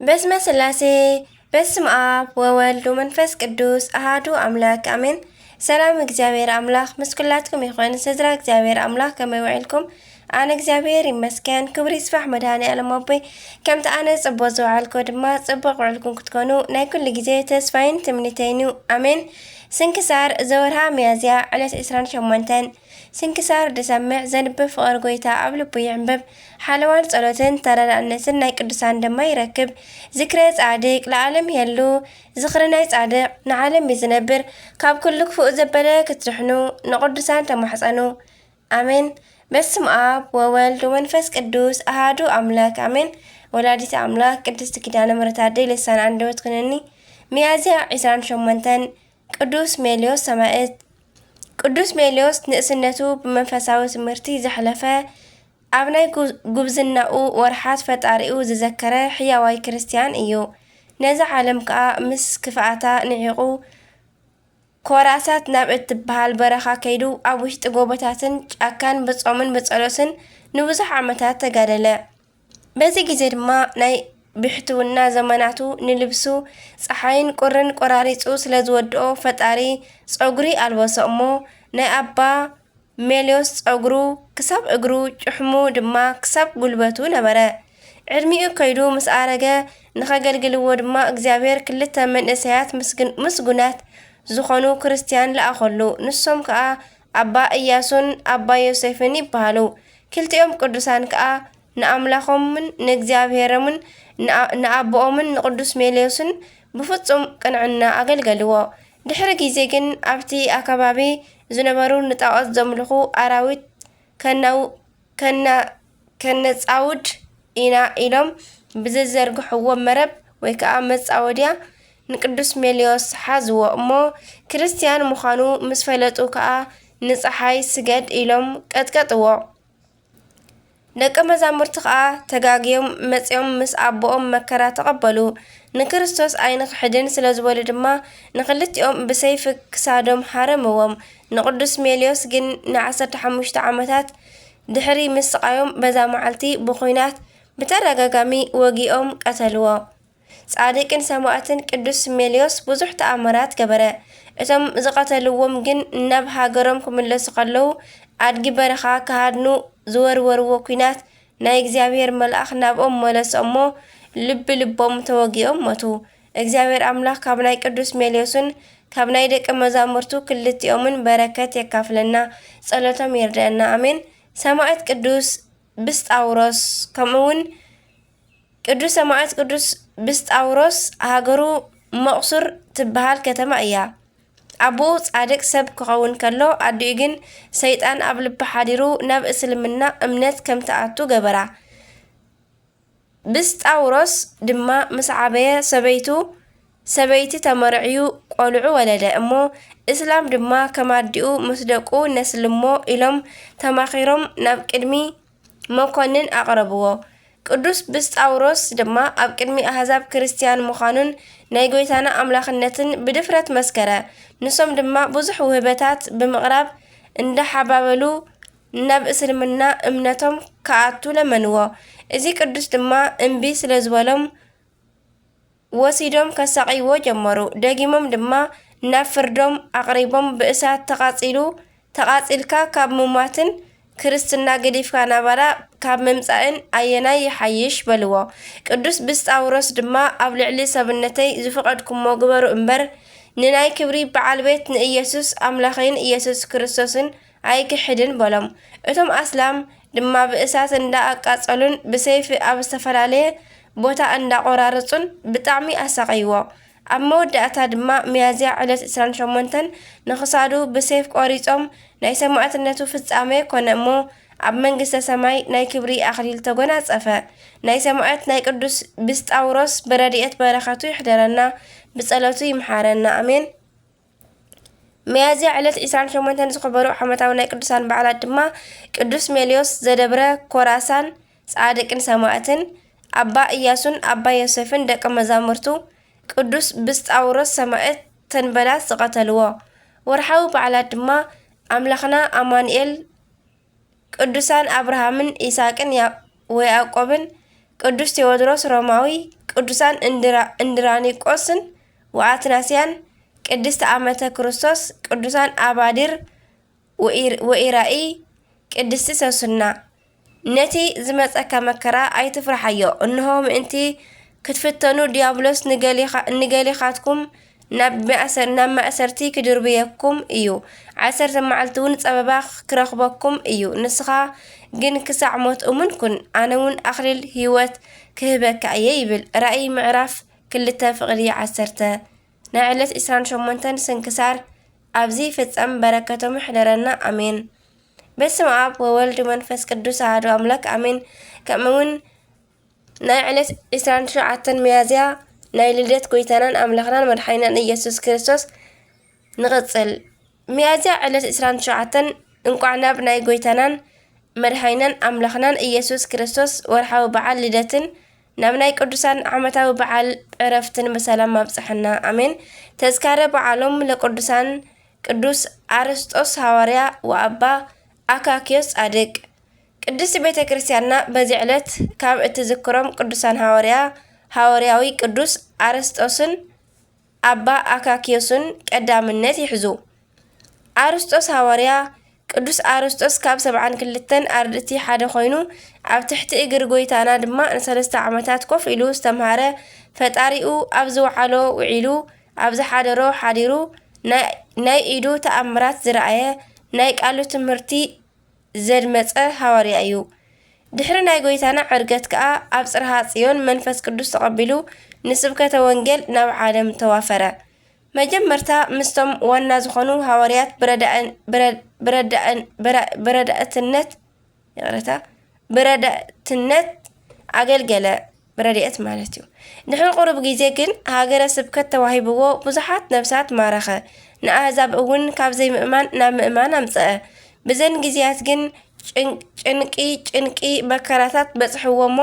በስመ ስላሴ፣ በስም ኣብ ወወልድ ወመንፈስ ቅዱስ ኣሃዱ ኣምላክ ኣሜን። ሰላም እግዚኣብሔር ኣምላክ ምስ ኩላትኩም ይኹን። ስድራ እግዚኣብሔር ኣምላክ ከመይ ውዒልኩም? ኣነ እግዚኣብሔር ይመስገን፣ ክብሪ ይስፋሕ መድኃኔ ዓለም ኣቦይ። ከምቲ ኣነ ጽቡቕ ዝውዓልኩ ድማ ጽቡቕ ውዕልኩም ክትኮኑ ናይ ኩሉ ግዜ ተስፋይን ትምኒተይን እዩ። ኣሜን። ስንክሳር ዘወርሃ ሚያዝያ ዕለት ዕስራን ሸሞንተን። ስንክሳር ዝሰምዕ ዘንብብ ፍቕሪ ጎይታ ኣብ ልቡ ይዕንብብ። ሓለዋን ጸሎትን ተረዳእነትን ናይ ቅዱሳን ድማ ይረክብ። ዝክረ ጻድቅ ለዓለም ይሄሉ። ዝኽሪ ናይ ጻድቅ ንዓለም እዩ ዝነብር። ካብ ኩሉ ክፉእ ዘበለ ክትድሕኑ ንቅዱሳን ተማሕጸኑ። ኣሜን። በስም ኣብ ወወልድ ወመንፈስ ቅዱስ ኣሃዱ ኣምላክ ኣሜን። ወላዲት ኣምላክ ቅድስት ኪዳነ ምሕረት ኣደይ ልሳን ኣንደበት ኩነኒ። ሚያዝያ ዕስራን ሸሞንተን። ቅዱስ ሜልዮስ ሰማዕት። ቅዱስ ሜልዮስ ንእስነቱ ብመንፈሳዊ ትምህርቲ ዘሕለፈ፣ ኣብ ናይ ጉ-፣ ጉብዝናኡ ወርሓት ፈጣሪኡ ዝዘከረ ሕያዋይ ክርስትያን እዩ። ነዛ ዓለም ከኣ ምስ ክፍኣታ ንዒቑ፣ ኮራሳት ናብ እትበሃል በረኻ ከይዱ፣ ኣብ ውሽጢ ጎቦታትን ጫካን ብጾምን ብጸሎትን ንብዙሕ ዓመታት ተጋደለ። በዚ ግዜ ድማ ናይ ብሕትውና ዘመናቱ ንልብሱ ጸሓይን ቁርን ቆራሪጹ ስለ ዝወድኦ፣ ፈጣሪ ጸጉሪ ኣልበሶ እሞ፣ ናይ ኣባ ሜልዮስ ጸጉሩ ክሳብ እግሩ፣ ጭሕሙ ድማ ክሳብ ጉልበቱ ነበረ። ዕድሚኡ ከይዱ ምስ ኣረገ፣ ንኸገልግልዎ ድማ እግዚኣብሔር ክልተ መንእሰያት ምስግን-፣ ምስጉናት ዝኾኑ ክርስትያን ለኣኸሉ። ንሶም ከኣ ኣባ ኢያሱን ኣባ ዮሴፍን ይበሃሉ። ክልቲኦም ቅዱሳን ከኣ ንኣምላኾምን ንእግዚኣብሔሮምን ንኣ-፣ ንኣቦኦምን ንቅዱስ ሜልዮስን ብፍጹም ቅንዕና ኣገልገልዎ። ድሕሪ ግዜ ግን ኣብቲ ኣከባቢ ዝነበሩ ንጣዖት ዘምልኹ ኣራዊት ከነው-፣ ከነ-፣ ከነጻውድ ኢና ኢሎም ብዝዘርግሕዎ መረብ ወይ ከኣ መጻወድያ ንቅዱስ ሜልዮስ ሓዝዎ እሞ፣ ክርስትያን ምዃኑ ምስ ፈለጡ ከኣ ንጸሓይ ስገድ ኢሎም ቀጥቀጥዎ። ደቀ መዛሙርቲ ከኣ ተጋግዮም መጺኦም ምስ ኣቦኦም መከራ ተቐበሉ። ንክርስቶስ ኣይንኽሕድን ስለ ዝበሉ ድማ ንኽልቲኦም ብሰይፊ ክሳዶም ሃረምዎም። ንቅዱስ ሜልዮስ ግን ንዓሰርተ ሓሙሽተ ዓመታት ድሕሪ ምስቓዮም በዛ መዓልቲ ብኹናት ብተደጋጋሚ ወጊኦም ቀተልዎ። ጻድቅን ሰማዕትን ቅዱስ ሜልዮስ ብዙሕ ተኣምራት ገበረ። እቶም ዝቐተልዎም ግን ናብ ሃገሮም ክምለሱ ከለዉ ኣድጊ በረኻ ክሃድኑ ዝወርወርዎ ኲናት ናይ እግዚኣብሔር መልኣኽ ናብኦም መለሶ እሞ ልቢ ልቦም ተወጊኦም ሞቱ። እግዚኣብሔር ኣምላኽ ካብ ናይ ቅዱስ ሜልዮስን ካብ ናይ ደቀ መዛሙርቱ ክልቲኦምን በረከት የካፍለና፣ ጸሎቶም ይርድአና። ኣሜን። ሰማዕት ቅዱስ ብስጣውሮስ ከምኡ እውን ቅዱስ ሰማዕት ቅዱስ ብስጣውሮስ ሃገሩ መቑሱር ትበሃል ከተማ እያ። ኣቦኡ ጻድቅ ሰብ ክኸውን ከሎ ኣዲኡ ግን ሰይጣን ኣብ ልባ ሓዲሩ ናብ እስልምና እምነት ከም ትኣቱ ገበራ። ብስጣውሮስ ድማ ምስ ዓበየ ሰበይቱ ሰበይቲ ተመርዕዩ ቆልዑ ወለደ እሞ እስላም ድማ ከም ኣዲኡ ምስ ደቁ ነስልሞ ኢሎም ተማኺሮም ናብ ቅድሚ መኮንን ኣቕረብዎ። ቅዱስ ብስጣውሮስ ድማ ኣብ ቅድሚ ኣህዛብ ክርስትያን ምዃኑን ናይ ጐይታና ኣምላኽነትን ብድፍረት መስከረ። ንሶም ድማ ብዙሕ ውህበታት ብምቕራብ እንዳሓባበሉ ናብ እስልምና እምነቶም ክኣቱ ለመንዎ። እዚ ቅዱስ ድማ እምቢ ስለ ዝበሎም ወሲዶም ከሳቕይዎ ጀመሩ። ደጊሞም ድማ ናብ ፍርዶም ኣቕሪቦም ብእሳት ተቓጺሉ፣ ተቓጺልካ ካብ ምሟትን ክርስትና ገዲፍካ ናባና ካብ ምምጻእን ኣየናይ ይሓይሽ በልዎ። ቅዱስ ብስጣውሮስ ድማ ኣብ ልዕሊ ሰብነተይ ዝፈቐድኩሞ ግበሩ እምበር ንናይ ክብሪ በዓል ቤት ንኢየሱስ ኣምላኸይን ኢየሱስ ክርስቶስን ኣይክሕድን በሎም። እቶም ኣስላም ድማ ብእሳት እንዳ ኣቃጸሉን ብሰይፊ ኣብ ዝተፈላለየ ቦታ እንዳ ቆራረጹን ብጣዕሚ ኣሳቐይዎ። ኣብ መወዳእታ ድማ ሚያዝያ ዕለት ዕስራን ሸሞንተን ንኽሳዱ ብሰይፍ ቆሪጾም ናይ ሰማዕትነቱ ፍጻሜ ኮነ እሞ ኣብ መንግስተ ሰማይ ናይ ክብሪ ኣኽሊል ተጎናጸፈ። ናይ ሰማዕት ናይ ቅዱስ ብስጣውሮስ ብረድኤት በረኸቱ ይሕደረና፣ ብጸሎቱ ይምሓረና። ኣሜን። ሚያዝያ ዕለት ዕስራን ሸሞንተን ዝኽበሩ ዓመታዊ ናይ ቅዱሳን በዓላት ድማ ቅዱስ ሜልዮስ ዘደብረ ኮራሳን ጻድቅን ሰማዕትን፣ ኣባ ኢያሱን ኣባ ዮሴፍን ደቀ መዛሙርቱ፣ ቅዱስ ብስጣውሮስ ሰማዕት ተንበላት ዝቐተልዎ። ወርሓዊ በዓላት ድማ ኣምላኽና ኣማኑኤል፣ ቅዱሳን ኣብርሃምን ይስሐቅን ያ-፣ ወያዕቆብን፣ ቅዱስ ቴዎድሮስ ሮማዊ፣ ቅዱሳን እንድራ-፣ እንድራኒቆስን ወኣትናስያን፣ ቅድስቲ ኣመተ ክርስቶስ፣ ቅዱሳን ኣባዲር ወኢር-፣ ወኢራኢ፣ ቅድስቲ ሰሱና። ነቲ ዝመጸካ መከራ ኣይትፍርሓዮ። እንሆ ምእንቲ ክትፍተኑ ዲያብሎስ ንገሊኻ-፣ ንገሊኻትኩም ናብ ማእሰር-፣ ናብ ማእሰርቲ ክድርብየኩም እዩ። ዓሰርተ መዓልቲ እውን ጸበባ ክረኽበኩም እዩ። ንስኻ ግን ክሳዕ ሞት እሙን ኩን፣ ኣነ እውን ኣኽሊል ህይወት ክህበካ እየ ይብል። ራእይ ምዕራፍ ክልተ ፍቕዲ ዓሰርተ። ናይ ዕለት ዕስራን ሸሞንተን ስንክሳር ኣብዚ ይፍጸም። በረከቶም ይሕደረና፣ ኣሜን። በስመ ኣብ ወወልድ መንፈስ ቅዱስ ኣሐዱ ኣምላክ፣ ኣሜን። ከምኡ እውን ናይ ዕለት ዕስራን ሸውዓተን ሚያዝያ ናይ ልደት ጎይታናን ኣምላኽናን መድሓኒናን ኢየሱስ ክርስቶስ ንቕጽል። ሚያዝያ ዕለት ዕስራን ሸውዓተን እንቋዕ ናብ ናይ ጎይታናን መድሓኒናን ኣምላኽናን ኢየሱስ ክርስቶስ ወርሓዊ በዓል ልደትን ናብ ናይ ቅዱሳን ዓመታዊ በዓል ዕረፍትን ብሰላም ኣብጽሐና፣ ኣሜን። ተዝካረ በዓሎም ለቅዱሳን ቅዱስ ኣርስጦስ ሃዋርያ ወኣባ ኣካክዮስ ጻድቅ። ቅድስቲ ቤተ ክርስቲያንና በዚ ዕለት ካብ እትዝክሮም ቅዱሳን ሃዋርያ፣ ሃዋርያዊ ቅዱስ ኣርስጦስን ኣባ ኣካክዮስን ቀዳምነት ይሕዙ። ኣርስጦስ ሃዋርያ። ቅዱስ ኣርስጦስ ካብ ሰብዓን ክልተን ኣርድእቲ ሓደ ኮይኑ፣ ኣብ ትሕቲ እግሪ ጎይታና ድማ ንሰለስተ ዓመታት ኮፍ ኢሉ ዝተምሃረ፣ ፈጣሪኡ ኣብ ዝወዓሎ ውዒሉ፣ ኣብ ዝሓደሮ ሓዲሩ፣ ናይ፣ ናይ ኢዱ ተኣምራት ዝረኣየ፣ ናይ ቃሉ ትምህርቲ ዘድመጸ ሃዋርያ እዩ። ድሕሪ ናይ ጎይታና ዕርገት ከኣ ኣብ ጽርሃ ጽዮን መንፈስ ቅዱስ ተቐቢሉ ንስብከተ ወንጌል ናብ ዓለም ተዋፈረ። መጀመርታ ምስቶም ዋና ዝኾኑ ሃዋርያት ብረዳእን-፣ ብረ-፣ ብረዳእን-፣ ብረ-፣ ብረዳእትነት፣ ይቕረታ፣ ብረዳእትነት ኣገልገለ። ብረድኤት ማለት እዩ። ድሕሪ ቁሩብ ግዜ ግን ሃገረ ስብከት ተዋሂብዎ ብዙሓት ነፍሳት ማረኸ። ንኣህዛብ እውን ካብ ዘይምእማን ናብ ምእማን ኣምጸአ። ብዘን ግዜያት ግን ጭን-፣ ጭንቂ፣ ጭንቂ መከራታት በጽሕዎ እሞ፣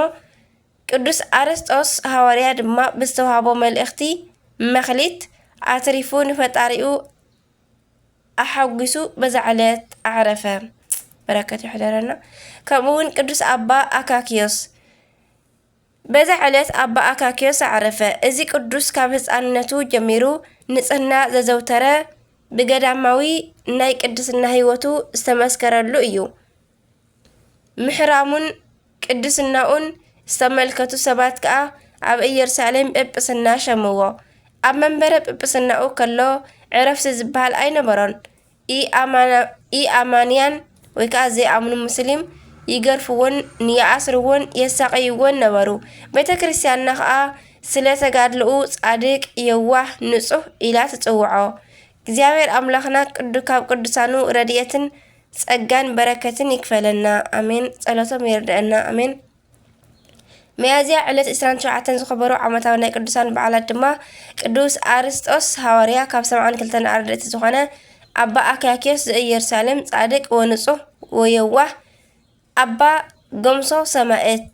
ቅዱስ ኣርስጦስ ሃዋርያ ድማ ብዝተዋህቦ መልእኽቲ መኽሊት ኣትሪፉ ንፈጣሪኡ ኣሓጒሱ በዛ ዕለት ኣዕረፈ። በረከት ይሕደረና። ከምኡ እውን ቅዱስ ኣባ ኣካክዮስ፣ በዛ ዕለት ኣባ ኣካክዮስ ኣዕረፈ። እዚ ቅዱስ ካብ ህፃንነቱ ጀሚሩ ንጽህና ዘዘውተረ፣ ብገዳማዊ ናይ ቅድስና ህይወቱ ዝተመስከረሉ እዩ። ምሕራሙን ቅድስናኡን ዝተመልከቱ ሰባት ከኣ ኣብ ኢየሩሳሌም ጵጵስና ሸምዎ። ኣብ መንበረ ጵጵስናኡ ከሎ ዕረፍቲ ዝበሃል ኣይነበሮን። ኢኣማና-፣ ኢኣማንያን ወይ ከኣ ዘይኣምኑ ሙስሊም ይገርፍዎን ይኣስርዎን የሳቕይዎን ነበሩ። ቤተ ክርስቲያንና ከኣ ስለ ተጋድሎኡ ጻድቅ፣ የዋህ፣ ንጹህ ኢላ ትጽውዖ። እግዚኣብሔር ኣምላኽና ቅዱ-፣ ካብ ቅዱሳኑ ረድኤትን ጸጋን በረከትን ይክፈለና። ኣሜን። ጸሎቶም ይርድአና። ኣሜን። ሚያዝያ ዕለት ዕስራን ሸውዓተን ዝኽበሩ ዓመታዊ ናይ ቅዱሳን በዓላት ድማ ቅዱስ ኣርስጦስ ሃዋርያ ካብ ሰብዓን ክልተን ኣርድእቲ ዝኾነ፣ ኣባ ኣካክዮስ ዘኢየሩሳሌም ጻድቅ ወንጹህ ወየዋህ፣ ኣባ ገምሶ ሰማእት።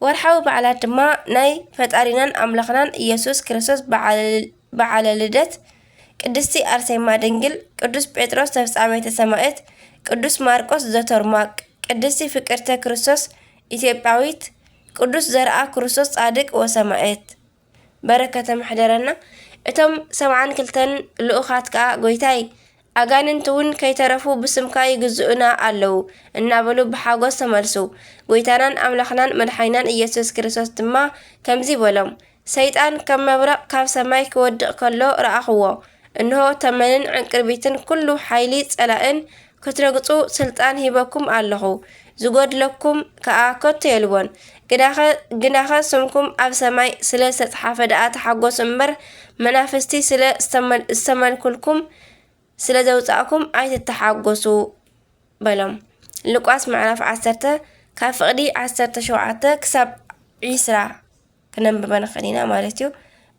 ወርሓዊ በዓላት ድማ ናይ ፈጣሪናን ኣምላኽናን ኢየሱስ ክርስቶስ በዓል-፣ በዓለ ልደት፣ ቅድስቲ ኣርሴማ ድንግል፣ ቅዱስ ጴጥሮስ ተፍጻሜተ ሰማእት፣ ቅዱስ ማርቆስ ዘቶርማቅ፣ ቅድስቲ ፍቅርተ ክርስቶስ ኢትዮጵያዊት፣ ቅዱስ ዘርኣ ክርስቶስ ጻድቅ ወሰማእት። በረከተ ምሕደረና። እቶም ሰብዓን ክልተን ልኡኻት ከኣ፣ ጎይታይ፣ ኣጋንንቲ እውን ከይተረፉ ብስምካ ይግዝኡና ኣለዉ እናበሉ ብሓጎስ ተመልሱ። ጎይታናን ኣምላኽናን መድሓኒናን ኢየሱስ ክርስቶስ ድማ ከምዚ በሎም፣ ሰይጣን ከም መብረቕ ካብ ሰማይ ክወድቕ ከሎ ረኣኽዎ። እንሆ፣ ተመንን ዕንቅርቢትን ኩሉ ሓይሊ ጸላእን ክትረግጹ ስልጣን ሂበኩም ኣለኹ። ዝጎድለኩም ከኣ ከቶ የልቦን። ግናኸ፣ ግናኸ ስምኩም ኣብ ሰማይ ስለ ዝተጽሓፈ ደኣ ተሓጎሱ እምበር፣ መናፍስቲ ስለ ዝተመል-፣ ዝተመልኩልኩም ስለ ዘውጻእኩም ኣይትተሓጎሱ በሎም። ሉቃስ ምዕራፍ ዓሰርተ ካብ ፍቕዲ ዓሰርተ ሸውዓተ ክሳብ ዒስራ ክነንብበ ንኽእል ኢና ማለት እዩ።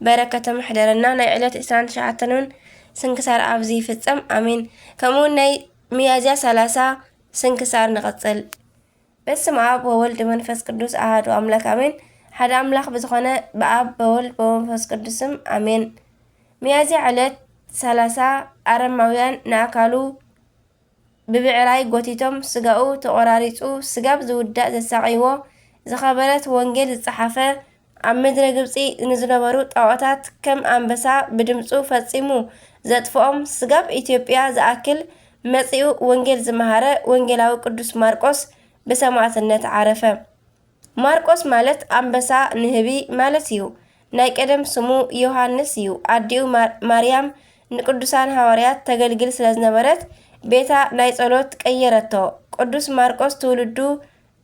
በረከቶም ይሕደረና። ናይ ዕለት ዕስራን ትሽዓተን እውን ስንክሳር ኣብዚ ይፍጸም። ኣሜን። ከምኡ እውን ናይ ሚያዝያ ሰላሳ ስንክሳር ንቐጽል። በስመ ኣብ ወወልድ መንፈስ ቅዱስ ኣሃዱ ኣምላክ ኣሜን። ሓደ ኣምላኽ ብዝኾነ ብኣብ በወልድ በመንፈስ ቅዱስም ኣሜን። ሚያዝያ ዕለት ሰላሳ ኣረማውያን ንኣካሉ ብብዕራይ ጎቲቶም ስጋኡ ተቖራሪጹ ስጋብ ዝውዳእ ዘሳቐይዎ ዝኸበረት ወንጌል ዝጸሓፈ፣ ኣብ ምድረ ግብጺ ንዝነበሩ ጣዖታት ከም ኣንበሳ ብድምጹ ፈጺሙ ዘጥፍኦም፣ ስጋብ ኢትዮጵያ ዝኣክል መጺኡ ወንጌል ዝመሃረ ወንጌላዊ ቅዱስ ማርቆስ ብሰማዕትነት ዓረፈ። ማርቆስ ማለት ኣንበሳ ንህቢ ማለት እዩ። ናይ ቀደም ስሙ ዮሃንስ እዩ። ኣዲኡ ማር-፣ ማርያም ንቅዱሳን ሃዋርያት ተገልግል ስለ ዝነበረት ቤታ ናይ ጸሎት ቀየረቶ። ቅዱስ ማርቆስ ትውልዱ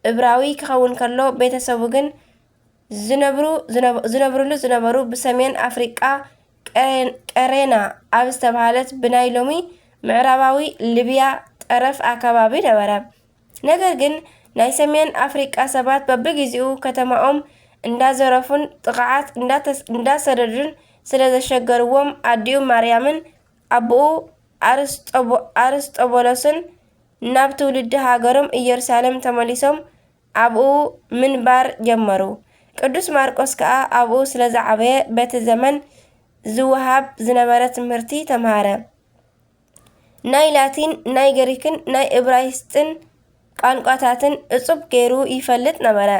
እብራዊ ክኸውን ከሎ፣ ቤተሰቡ ግን ዝነብሩ-፣ ዝነብ-፣ ዝነብሩሉ ዝነበሩ ብሰሜን ኣፍሪቃ ቀሬን-፣ ቀሬና ኣብ ዝተባህለት ብናይ ሎሚ ምዕራባዊ ሊብያ ጠረፍ ኣከባቢ ነበረ። ነገር ግን ናይ ሰሜን ኣፍሪቃ ሰባት በብግዜኡ ከተማኦም እንዳዘረፉን ጥቕዓት እንዳተስ-፣ እንዳሰደዱን ስለ ዘሸገርዎም ኣዲኡ ማርያምን ኣቦኡ ኣርስጦቦ-፣ ኣርስጦቦሎስን ናብ ትውልዲ ሃገሮም ኢየሩሳሌም ተመሊሶም ኣብኡ ምንባር ጀመሩ። ቅዱስ ማርቆስ ከኣ ኣብኡ ስለ ዝዓበየ በቲ ዘመን ዝወሃብ ዝነበረ ትምህርቲ ተምሃረ። ናይ ላቲን፣ ናይ ግሪክን ናይ እብራይስጥን ቋንቋታትን እጹብ ገይሩ ይፈልጥ ነበረ።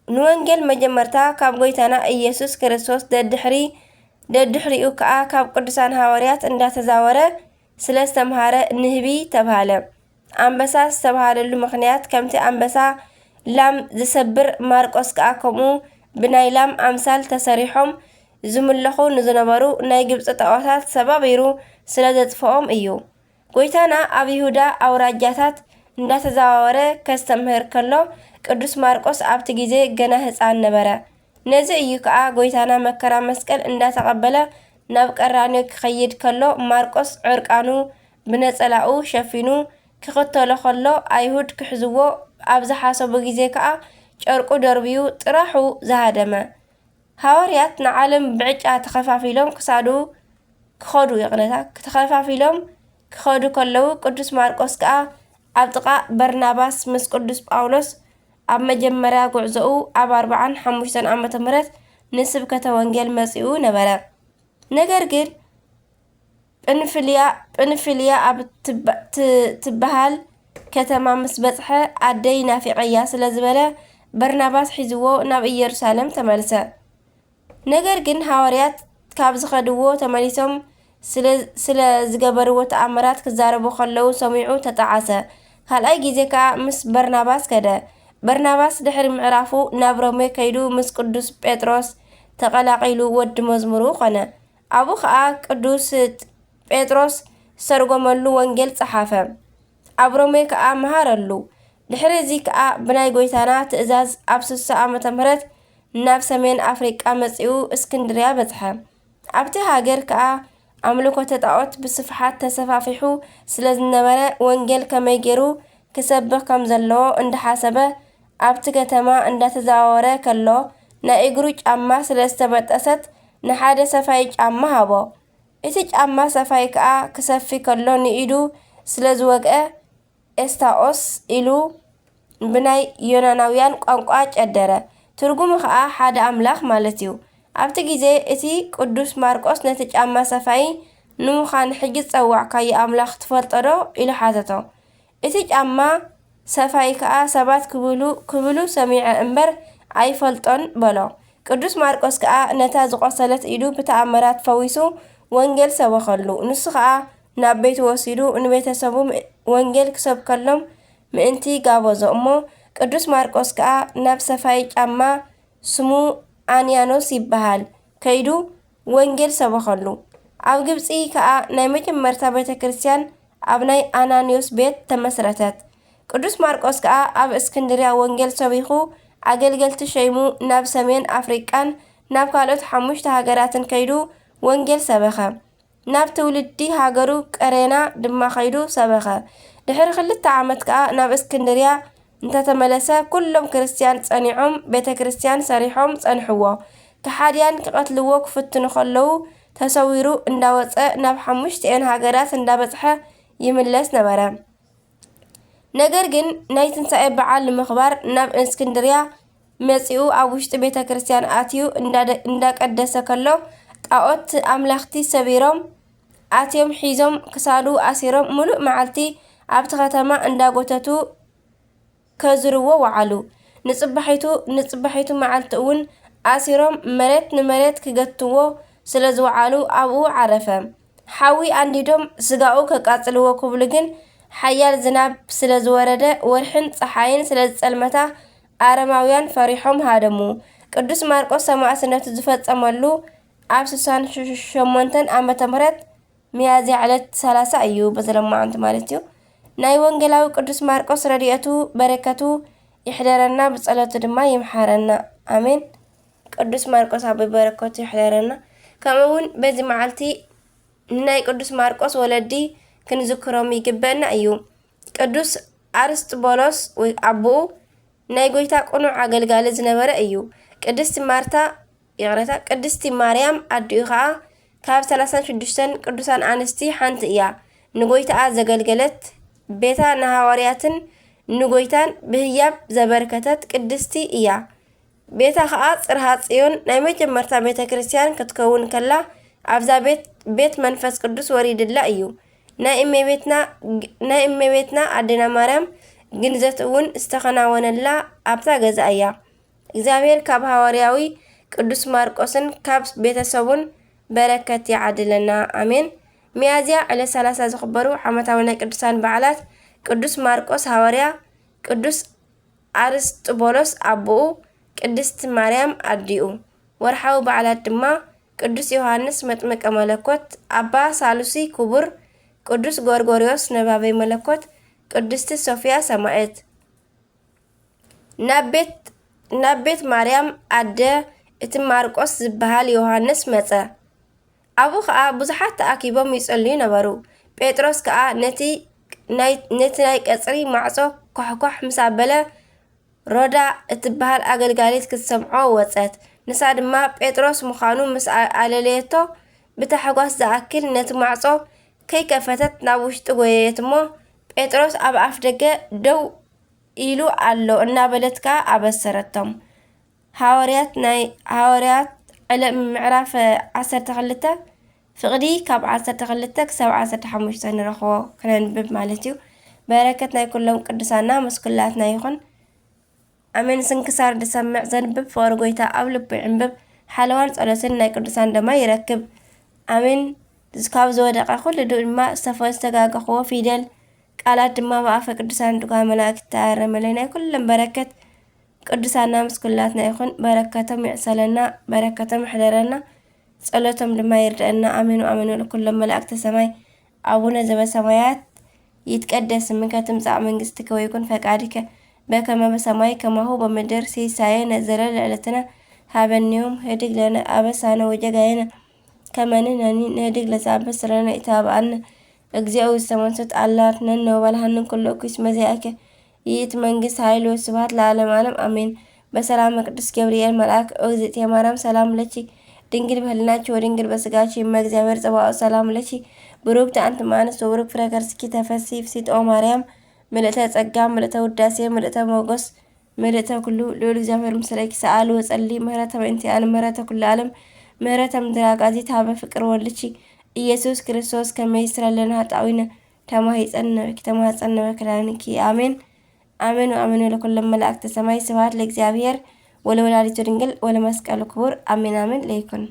ንወንጌል መጀመርታ ካብ ጎይታና ኢየሱስ ክርስቶስ ደድሕሪ-፣ ደድሕሪኡ ከኣ ካብ ቅዱሳን ሃዋርያት እንዳተዛወረ ስለ ዝተምሃረ ንህቢ ተባህለ። ኣንበሳ ዝተባህለሉ ምኽንያት ከምቲ ኣንበሳ ላም ዝሰብር፣ ማርቆስ ከኣ ከምኡ ብናይ ላም ኣምሳል ተሰሪሖም ዝምለኹ ንዝነበሩ ናይ ግብጺ ጣዖታት ሰባቢሩ ስለ ዘጥፍኦም እዩ። ጎይታና ኣብ ይሁዳ ኣውራጃታት እንዳተዘዋወረ ከስተምህር ከሎ፣ ቅዱስ ማርቆስ ኣብቲ ግዜ ገና ህጻን ነበረ። ነዚ እዩ ከኣ ጎይታና መከራ መስቀል እንዳተቐበለ ናብ ቀራንዮ ክኸይድ ከሎ፣ ማርቆስ ዕርቃኑ ብነጸላኡ ሸፊኑ ክኽተሎ ከሎ፣ ኣይሁድ ክሕዝዎ ኣብ ዝሓሰቡ ግዜ ከኣ ጨርቁ ደርብዩ ጥራሑ ዝሃደመ። ሃዋርያት ንዓለም ብዕጫ ተኸፋፊሎም ክሳዱ ክኸዱ፣ ይቕሬታ፣ ተኸፋፊሎም ክኸዱ ከለዉ፣ ቅዱስ ማርቆስ ከኣ ኣብ ጥቓ በርናባስ ምስ ቅዱስ ጳውሎስ ኣብ መጀመርያ ጉዕዞኡ ኣብ ኣርብዓን ሓሙሽተን ዓመተ ምህረት ንስብከተ ወንጌል መጺኡ ነበረ። ነገር ግን ጵንፍልያ፣ ጵንፍልያ ኣብ ትባ-፣ ት-፣ ትበሃል ከተማ ምስ በጽሐ፣ ኣደይ ናፊቐያ ስለ ዝበለ፣ በርናባስ ሒዝዎ ናብ ኢየሩሳሌም ተመልሰ። ነገር ግን ሃዋርያት ካብ ዝኸድዎ ተመሊሶም ስለ፣ ስለ ዝገበርዎ ተኣምራት ክዛረቡ ከለዉ ሰሚዑ ተጠዓሰ። ካልኣይ ግዜ ከኣ ምስ በርናባስ ከደ። በርናባስ ድሕሪ ምዕራፉ ናብ ሮሜ ከይዱ ምስ ቅዱስ ጴጥሮስ ተቐላቒሉ ወዲ መዝሙሩ ኾነ። ኣብኡ ኸኣ ቅዱስ ጴጥሮስ ዝተርጎመሉ ወንጌል ጸሓፈ። ኣብ ሮሜ ከኣ መሃረሉ። ድሕሪ እዚ ከኣ ብናይ ጐይታና ትእዛዝ ኣብ ስሳ ዓመተ ምህረት ናብ ሰሜን ኣፍሪቃ መጺኡ እስክንድርያ በጽሐ። ኣብቲ ሃገር ከኣ ኣምልኮተ ጣዖት ብስፍሓት ተሰፋፊሑ ስለ ዝነበረ፣ ወንጌል ከመይ ገይሩ ክሰብኽ ከም ዘለዎ እንዳሓሰበ ኣብቲ ከተማ እንዳተዘዋወረ ከሎ፣ ናይ እግሩ ጫማ ስለ ዝተበጠሰት ንሓደ ሰፋይ ጫማ ሃቦ። እቲ ጫማ ሰፋይ ከኣ ክሰፊ ከሎ ንኢዱ ስለ ዝወግአ፣ ኤስታኦስ ኢሉ ብናይ ዮናናውያን ቋንቋ ጨደረ። ትርጉሙ ኸኣ ሓደ ኣምላኽ ማለት እዩ። ኣብቲ ግዜ እቲ ቅዱስ ማርቆስ ነቲ ጫማ ሰፋይ፣ "ንምዃን ሕጂ ዝጸዋዕካዮ ኣምላኽ ትፈልጦ ዶ?" ኢሉ ሓተቶ። እቲ ጫማ ሰፋይ ከኣ ሰባት ክብሉ፣ ክብሉ ሰሚዐ እምበር ኣይፈልጦን በሎ። ቅዱስ ማርቆስ ከኣ ነታ ዝቖሰለት ኢዱ ብተኣምራት ፈዊሱ ወንጌል ሰበኸሉ። ንሱ ከኣ ናብ ቤቱ ወሲዱ ንቤተሰቡ ም-፣ ወንጌል ክሰብከሎም ምእንቲ ጋበዞ እሞ፣ ቅዱስ ማርቆስ ከኣ ናብ ሰፋይ ጫማ፣ ስሙ ኣንያኖስ ይበሃል፣ ከይዱ ወንጌል ሰበኸሉ። ኣብ ግብጺ ከኣ ናይ መጀመርታ ቤተ ክርስቲያን ኣብ ናይ ኣናንዮስ ቤት ተመስረተት። ቅዱስ ማርቆስ ከኣ ኣብ እስክንድርያ ወንጌል ሰቢኹ፣ ኣገልገልቲ ሸይሙ ናብ ሰሜን ኣፍሪቃን ናብ ካልኦት ሓሙሽተ ሃገራትን ከይዱ ወንጌል ሰበኸ። ናብ ትውልዲ ሃገሩ ቀሬና ድማ ከይዱ ሰበኸ። ድሕሪ ክልተ ዓመት ከኣ ናብ እስክንድርያ እንተተመለሰ፣ ኩሎም ክርስትያን ጸኒዖም ቤተ ክርስትያን ሰሪሖም ጸንሕዎ። ከሓድያን ክቐትልዎ ክፍትኑ ከለዉ፣ ተሰዊሩ እንዳወጸ ናብ ሓሙሽቲኤን ሃገራት እንዳበጽሐ ይምለስ ነበረ። ነገር ግን ናይ ትንሳኤ በዓል ንምኽባር ናብ እስክንድርያ መጺኡ ኣብ ውሽጢ ቤተ ክርስትያን ኣትዩ እንዳደ-፣ እንዳቀደሰ ከሎ፣ ጣዖት ኣምላኽቲ ሰቢሮም ኣትዮም ሒዞም ክሳዱ ኣሲሮም ምሉእ መዓልቲ ኣብቲ ከተማ እንዳጎተቱ ከዝርዎ ወዓሉ። ንጽባሒቱ ንጽባሒቱ መዓልቲ እውን ኣሲሮም መሬት ንመሬት ክገትዎ ስለ ዝወዓሉ ኣብኡ ዓረፈ። ሓዊ ኣንዲዶም ስጋኡ ከቃጽልዎ ክብሉ ግን ሓያል ዝናብ ስለ ዝወረደ ወርሕን ጸሓይን ስለ ዝጸልመታ ኣረማውያን ፈሪሖም ሃደሙ። ቅዱስ ማርቆስ ሰማዕትነቱ ዝፈጸመሉ ኣብ ስሳን ሸሞንተን ዓመተ ምህረት ሚያዝያ ዕለት ሰላሳ እዩ፣ በዘለማዓንቲ ማለት እዩ። ናይ ወንጌላዊ ቅዱስ ማርቆስ ረድኤቱ በረከቱ ይሕደረና፣ ብጸሎቱ ድማ ይምሓረና። ኣሜን። ቅዱስ ማርቆስ ኣቦይ በረከቱ ይሕደረና። ከምኡ እውን በዚ መዓልቲ ንናይ ቅዱስ ማርቆስ ወለዲ ክንዝክሮም ይግበእና እዩ። ቅዱስ ኣርስጥቦሎስ ወይ ኣቦኡ ናይ ጎይታ ቅኑዕ ኣገልጋሊ ዝነበረ እዩ። ቅድስቲ ማርታ፣ ይቕረታ፣ ቅድስቲ ማርያም ኣዲኡ ኸኣ ካብ ሰላሳን ሽዱሽተን ቅዱሳን ኣንስቲ ሓንቲ እያ። ንጎይታኣ ዘገልገለት፣ ቤታ ንሃዋርያትን ንጎይታን ብህያብ ዘበርከተት ቅድስቲ እያ። ቤታ ኸኣ ጽርሃ ጽዮን ናይ መጀመርታ ቤተ ክርስቲያን ክትከውን ከላ፣ ኣብዛ ቤት፣ ቤት መንፈስ ቅዱስ ወሪድላ እዩ። ናይ እመቤትና፣ ናይ እመቤትና ኣዴና ማርያም ግንዘት እውን ዝተኸናወነላ ኣብታ ገዛ እያ። እግዚኣብሔር ካብ ሃዋርያዊ ቅዱስ ማርቆስን ካብ ቤተሰቡን በረከት ይዓድለና። ኣሜን። ሚያዝያ ዕለት ሰላሳ ዝኽበሩ ዓመታዊ ናይ ቅዱሳን በዓላት፣ ቅዱስ ማርቆስ ሃዋርያ፣ ቅዱስ ኣርስጥቦሎስ ኣቦኡ፣ ቅድስቲ ማርያም ኣዲኡ። ወርሓዊ በዓላት ድማ ቅዱስ ዮሃንስ መጥምቀ መለኮት፣ ኣባ ሳሉሲ ክቡር፣ ቅዱስ ጎርጎርዮስ ነባቤ መለኮት፣ ቅድስቲ ሶፍያ ሰማዕት። ናብ ቤት፣ ናብ ቤት ማርያም ኣደ እቲ ማርቆስ ዝበሃል ዮሃንስ መጸ። ኣብኡ ኸኣ ብዙሓት ተኣኪቦም ይጽልዩ ነበሩ። ጴጥሮስ ከኣ ነቲ ናይ፣ ነቲ ናይ ቀጽሪ ማዕጾ ኳሕኳሕ ምስ ኣበለ፣ ሮዳ እትበሃል ኣገልጋሊት ክትሰምዖ ወጸት። ንሳ ድማ ጴጥሮስ ምዃኑ ምስ ኣ-፣ ኣለለየቶ፣ ብታሕጓስ ዝኣክል ነቲ ማዕጾ ከይከፈተት ናብ ውሽጢ ጎየየት እሞ፣ ጴጥሮስ ኣብ ኣፍ ደገ ደው ኢሉ ኣሎ እናበለት ከኣ ኣበሰረቶም። ሃዋርያት ናይ ሃዋርያት ዕለ-፣ ምዕራፍ ዓሰርተ ክልተ፣ ፍቕዲ ካብ ዓሰርተ ክልተ ክሳብ ዓሰርተ ሓሙሽተ ንረኽቦ ክነንብብ ማለት እዩ። በረከት ናይ ኩሎም ቅዱሳና ምስ ኩላትና ይኹን። ኣሜን። ስንክሳር ዝሰምዕ ዘንብብ ፍቕሪ ጎይታ ኣብ ልቡ ይዕንብብ። ሓለዋን ጸሎትን ናይ ቅዱሳን ደማ ይረክብ። ኣሜን። ካብ ዝወደቐ ኩሉ ድማ ዝተፈ-፣ ዝተጋገኽዎ ፊደል ቃላት ድማ ብኣፈ ቅዱሳን ድጓ መላእክት ተኣረመለይ። ናይ ኩሎም በረከት ቅዱሳና ምስ ኩላትና ይኹን። በረከቶም ይዕሰለና፣ በረከቶም ይሕደረና፣ ጸሎቶም ድማ ይርደአና። ኣሜን ወኣሜን። ወለኩሎም መላእክተ ሰማይ ኣቡነ ዘበሰማያት ይትቀደስ ስምከ ትምጻእ መንግስትከ ወይኩን ፈቃድከ በከመ በሰማይ ከማሁ በምድር። ሲሳየነ ዘለለ ዕለትነ ሀበነ ዮም፣ ህድግ ለነ አበሳነ ወጌጋየነ ከመ ንሕነኒ ንህድግ ለዘአበሰ ለነ ኢታብአነ። እግዚኦ ውስተ መንሱት አላ አድነነ ወባልሐነ ኩሉ እኩይ እስመ ዚአከ ይእቲ መንግስት ኃይል ወስብሐት ለዓለመ ዓለም አሜን። በሰላመ ቅዱስ ገብርኤል መልአክ ኦግዝእትየ ማርያም ሰላም ለኪ ድንግል በህልናኪ ወድንግል በስጋኪ እመ እግዚአብሔር ጸባኦት ሰላም ለኪ ብሩክት አንቲ እም አንስት ወብሩክ ፍሬ ከርስኪ ተፈሲ ፍሲት ኦ ማርያም ምልእተ ጸጋ ምልእተ ውዳሴ ምልእተ ሞገስ ምልእተ ኩሉ ልዑል እግዚኣብሔር ምስለኪ ሰኣሊ ወጸሊ ምህረተ በእንቲኣነ ምህረተ ኩሉ ዓለም ምህረተ ምድር አጋዚት ሀበ ፍቅር ወልድኪ ኢየሱስ ክርስቶስ ከመ ይስረለነ ኃጣዊነ ተማሂጸነ በኪ ተማጸነ በክዳንኪ አሜን። አሜን ወአሜን። ወለኩሎም መላእክተ ሰማይ ስብሐት ለእግዚአብሔር ወለወላዲቱ ድንግል ወለመስቀሉ ክቡር አሜን አሜን ለይኩን።